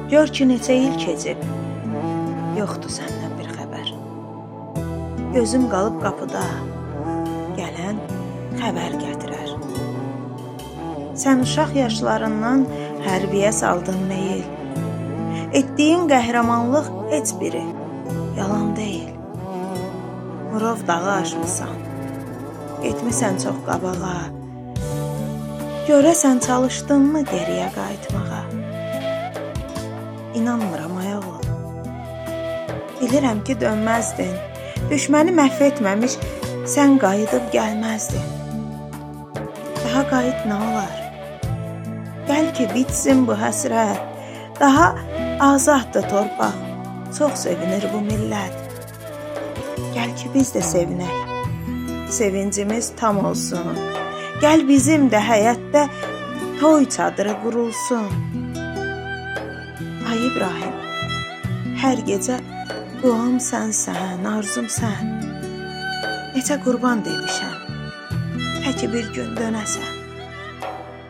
Gör ki neçə il keçib, yoxdur səndən bir xəbər. Gözüm qalıb qapıda, gələn xəbər gətirər. Sən uşaq yaşlarından hərbiyə saldın meyil. Etdiyin qəhrəmanlıq heç biri yalan deyil. Murov dağı aşmısan, getmisən çox qabağa. Görəsən çalışdınmı geriyə qayıtmağa? İnanmıram ay oğul. Bilirəm ki dönməzdin. Düşməni məhv etməmiş sən qayıdıb gəlməzdin. Daha qayıt nə olar? Gəl ki bitsin bu həsrət. Daha azaddır torpaq. Çox sevinir bu millət. Gəl ki biz də sevinək. Sevincimiz tam olsun. Gəl bizim də həyətdə toy çadırı qurulsun. Ay İbrahim, hər gecə duam sənsən, arzum sən. Neçə qurban demişəm, təki bir gün dönəsən.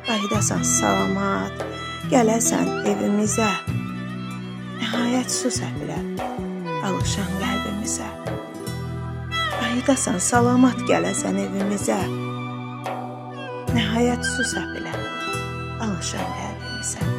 Qayıdasan salamat, gələsən evimizə. Nəhayət su səpilər alışan qəlbimizə. Qayıdasan salamat, gələsən evimizə. Nəhayət su səpilər alışan qəlbimizə.